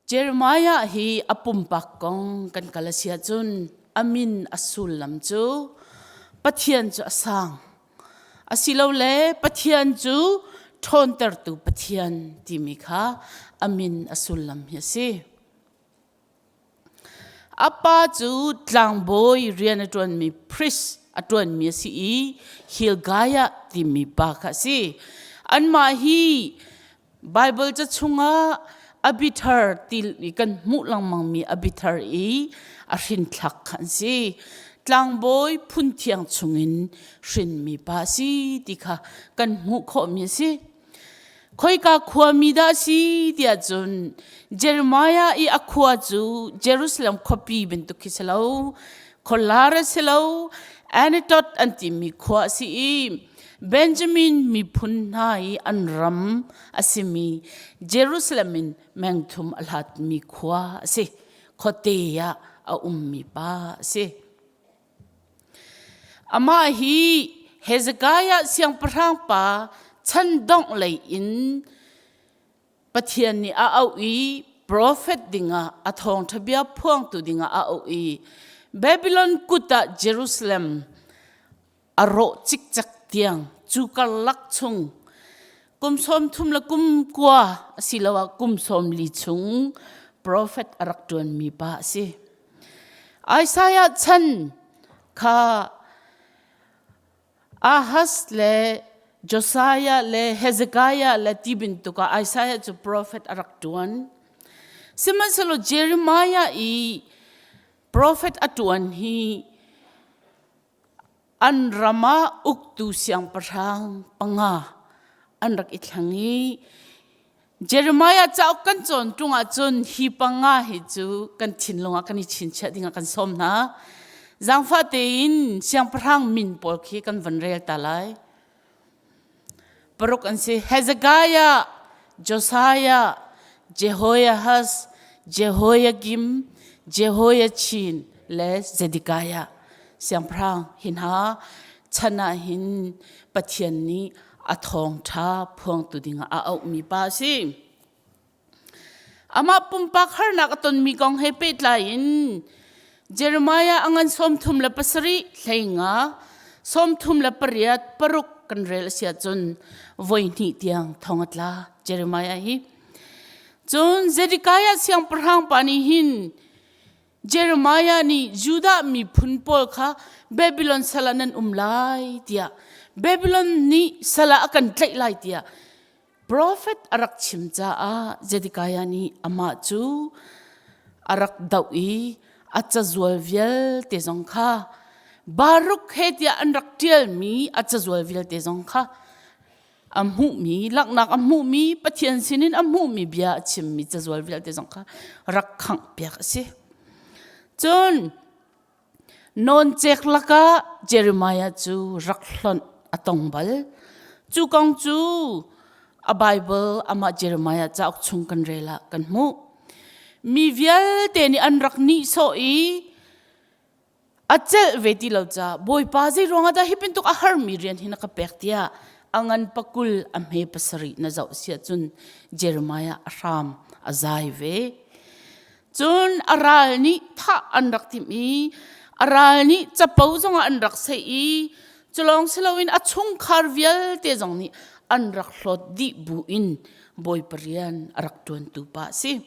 Jeremiah hi a pumpak kong kan kal a si ahcun a min a sullam cu Pathian cu a sang asilole Pathian cu ṭhawntertu Pathian timi kha a min a sullam hi a si. A pa cu tlangbawi rian a ṭuanmi priest a ṭuanmi a si i Hilkiah timi pa kha a si. Anmah hi Baibal ca chungah Abithar ti kan hmuh lengmangmi Abithar i a hrinthlak kha an si. Tlangbawi phun thiang chungin hrinmi pa a si ti kha kan hmuh khawhmi a si. Khoika khuami dah a si tiah cun Jeremiah i a khua cu Jerusalem khuapi bantuk khi si lo, khualar a si lo, Anatot an timi khua a si i Benjamin miphun hna i an ram a simi Jerusalem in mengthum a hlatmi khua a si. Khuate ah a ummi pa a si. Amah hi Hezekiah siangpahrang pa chan dongh lei in Pathian nih a auh i profet dingah a thawngṭha bia phuangtu dingah a auh i Babylon kut ah Jerusalem a rawh cikcek tiang cu karlak chung kum 30 le kum kua asiloah kum 40 chung profet a rak ṭuanmi pa a si. Isaiah chan kha Ahaz le Josiah le Hezekiah le ti bantuk ah Isaiah cu profet a rak ṭuan. Sihmanhsehlaw Jeremiah i profet a ṭuan hi An ram ah uktu siangpahrang panga an rak i thleng i Jeremiah cauk kan cawn ṭung ahcun hi panga hi cu kan thinlung ah kan i chinchiah dingah kan sawm hna. Zaangfah tein siangpahrang min pawl khi kan van rel ta lai. Paruk an si. Hezekiah, Josiah, Jehoiahaz, Jehoiakim, Jehoiachin le Zedekiah. Siangpahrang hi hna chan ah hin Pathian nih a thawngṭha phuangtu dingah a auhmi pa a si. Amah pumpak harnak a tonmi kong he pehtlai in Jeremiah a ngan 37 hleinga 38 paruk kan rel a si ahcun voi hnih tiang thong a tla Jeremiah hi. Cun Zedekiah siangpahrang pa nih hin Jeremiah nih Judah miphun pawl kha Babylon sal ah nan um lai tiah Babylon nih sal ah a kan tlaih lai tiah Profet a rak chim caah Zedekiah nih amah cu a rak doh i a cazual vialte zong kha Baruk he tiah an rak ṭialmi a cazual vialte zong kha a hmuhmi langhnak a hmuhmi Pathian sinin a hmuhmi bia a chimmi cazual vialte zong kha rak khanghpiak a si. Cun Nawncek lakah Jeremiah cu rak hlonh a tong bal. Cu kong cu a Baibal amah Jeremiah cauk chung kan rel ah kan hmuh. Mi vialte nih an rak nihsawh i a celh ve ti lo caah Bawipa zei ruangah dah hi bantuk a harmi rian hi na ka pek tiah a ngan pakul a hme pasarih na zoh si ahcun Jeremiah a hram a zai ve. Cun a ral nih thah an rak timh i a ral nih capo zongah an rak seih i culawng si loin a chungkhar vialte zong nih an rak hlawt dih bu in Bawipa rian a rak ṭuantu pa a si.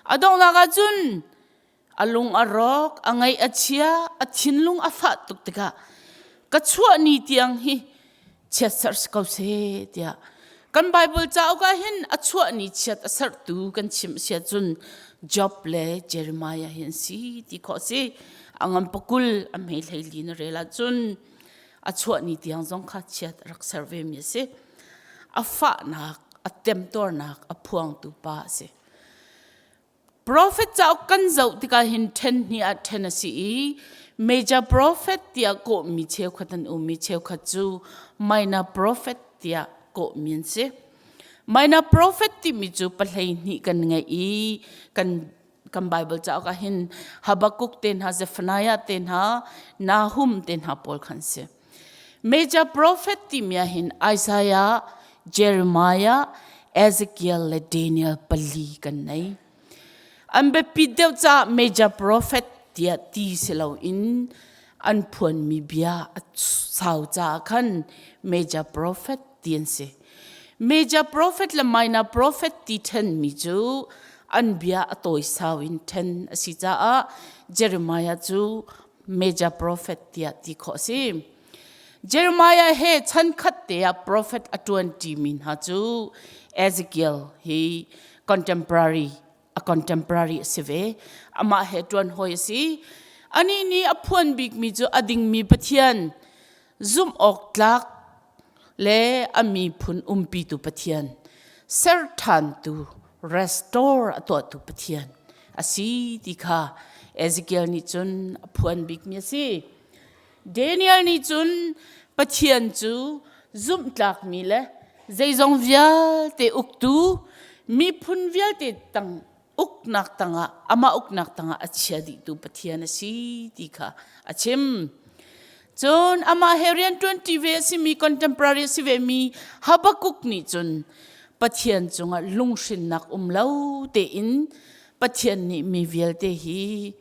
A donghnak ah cun a lung a rawk, a ngaih a chia, a thinlung a fah tuk tikah ka chuah ni tiang hi chiatserh si ko seh tiah kan Bible cauk ah hin a chuah ni chiat a serhtu kan chim si ahcun Job le Jeremiah hi an si ti khawh si a ngan pakul a hmei hlei li na rel ahcun a chuah ni tiang zong kha chiat a rak ser ve mi a si a fahnak a temtuarnak a phuangtu pa a si Prophet cauk kan zoh tikah hin ṭhen hnih ah ṭhen a si i major prophet tiah kawhmi cheukhat an um i cheukhat cu minor prophet tiah kawhmi an si. Minor prophet timi cu pahlei hnih kan ngeih i kan kan Bible cauk ah hin Habakkuk te hna, Zephaniah te hna, Nahum te hna pawl khan si. Major prophet timi ah hin Isaiah, Jeremiah, Ezekiel le Daniel pali kan nei. An biapit deuh caah major prophet tiah ti si loin an phuanmi bia a sau caah khan major prophet ti an si. Major prophet le minor prophet ti ṭhenmi cu an bia a tawisau in ṭhen a si caah Jeremiah cu major prophet tiah ti khawh a si. Jeremiah he chan khat te ah prophet a ṭuan ṭimi hna cu Ezekiel hi contemporary a contemporary a si ve. Amah he ṭuan hawi a si. Anih nih a phuan bikmi cu a dingmi Pathian, zumh awk tlak le a miphun umpitu Pathian, ser ṭhantu, restore a tuahtu Pathian a si ti kha Ezekiel nih cun a phuan bikmi a si. Daniel nih cun Pathian cu zumhtlakmi le zeizong vialte uktu miphun vialte tang uknak tangah amah uknak tangah a chia dihtu Pathian a si ti kha a chim. Cun amah he rian ṭuanṭi ve a simi contemporary a si vemi Habakkuk nih cun Pathian cungah lunghrinnak um lo tein Pathian nih mi vialte hi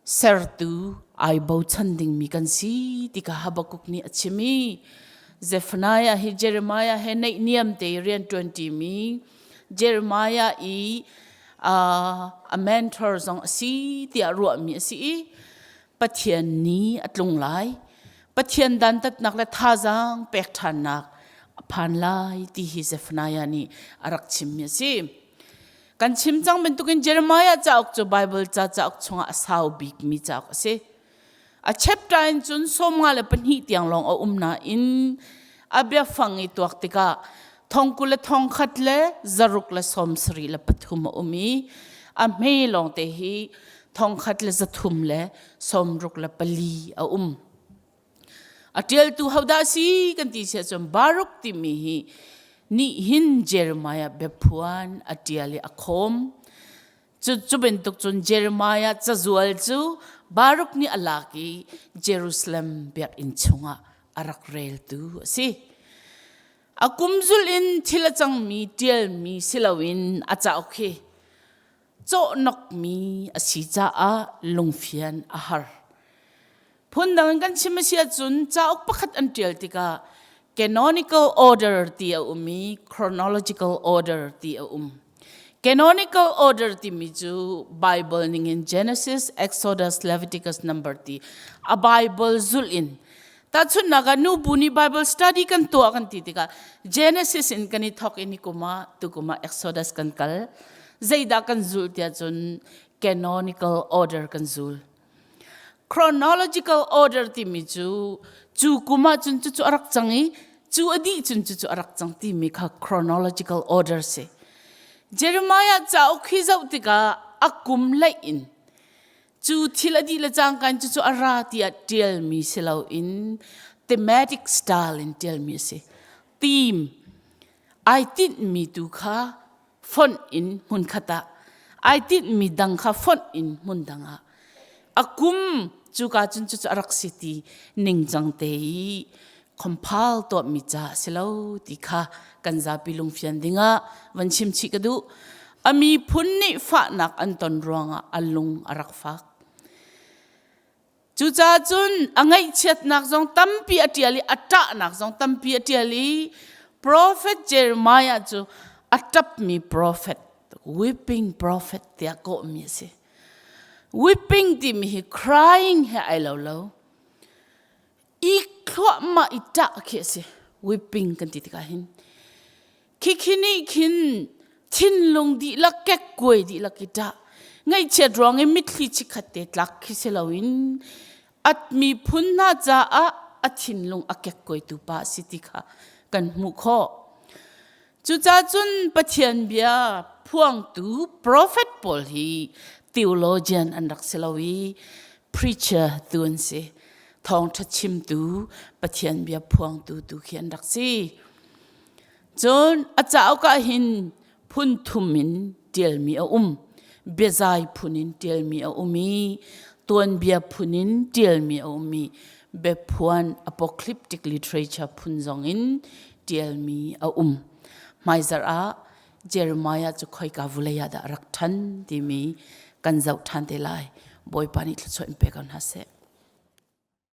sertu ai bochan dingmi kan si ti kha Habakkuk nih a chim i Zephaniah hi Jeremiah he naihniam te rian ṭuanṭimi Jeremiah i a mentor zong a si tiah ruahmi a si i Pathian ni a tlung lai. Pathian dantatnak le thazaang pek ṭhannak a phan lai ti hi Zephaniah nih a rak chimmi a si. Kan chim cang bantukin Jeremiah cauk cu Baibal ca cauk chungah a sau bikmi cauk a si. A chapter in cun 52 tiang lawng a um nain a biafang i tuak tikah thongkul le thongkhat le zaruk le sawmsarih le pathum a um i a hme lawng te hi thongkhat le zathum le sawmruk le pali a um. A ṭialtu hodah a si kan ti si ahcun Baruk timi hi nih hin Jeremiah biaphuan a ṭial i a khawm. Cu, cu bantuk cun Jeremiah cazual cu Baruk nih a lak i Jerusalem biakinn chungah a rak reltu a si. A kumzul in thil a cangmi ṭialmi si loin a cauk hi cawhnokmi a si caah lungfian a har. Phundang in kan chim a si ahcun cauk pakhat an ṭial tikah canonical order ti a um i chronological order ti a um. Canonical order timi cu Bible ningin Genesis, Exodus, Leviticus number ti a Bible zulh in tahchunhnak ah nubu nih Bible study kan tuah kan ti tikah Genesis in kan i thawk i nikum ah tukum ah Exodus kan kal zeidah kan zulh tiah cun canonical order kan zul. Chronological order timi cu cu kum ah cun cucu a rak cang i cu a dih cun cucu a rak cang timi kha chronological order si. Jeremiah cauk hi zoh tikah a kum leih in cu thil a dih le cangka in cucu a ra tiah ṭialmi si loin thematic style in ṭialmi a si. Theme ai tinhmi tu kha fonh in hmunkhat ah ai tinhmi dang kha fonh in hmun dang ah a kum cuka cun cucu a rak si ti ningcang te i compile tuahmi ca a si lo ti kha kan zapi lungfian dingah van chim chih ka duh. A miphun nih fahnak an ton ruangah a lung a rak fak. Cucaah cun a ngaihchiatnak zong tampi a ṭial i a ṭahnak zong tampi a ṭial i profet Jeremiah cu a ṭapmi profet, weeping prophet tiah kawhmi a si. Weeping timi hi crying he ai lo lo. Ik thluahmah i ṭah khi a si. Weeping kan ti tikah hin. Khikhi nih khin thinlung dihlak kekkuai dihlak i ṭah ngaihchiat ruang i mitthli chikkhat te tlak khi si loin at miphun hna caah a thinlung a kekkuaitu pa a si ti kha kan hmuh khawh. Cucaah cun Pathian bia phuangtu profet pawl hi theologian an rak si lo i preacher tu an si. Thawngṭha chimtu Pathian bia phuangtu tu khi an rak si. Cun a cauk ah hin phun thum in ṭialmi a um. Biazai phun in ṭialmi a um i tuanbia phun in ṭialmi a um i biaphuan apocalyptic literature phun zong in ṭialmi a um. Hmaizarh ah Jeremiah cu khoika vulei ah dah rak ṭhan timi kan zoh ṭhan te lai. Bawipa nih thluachuah in pe ko hna seh.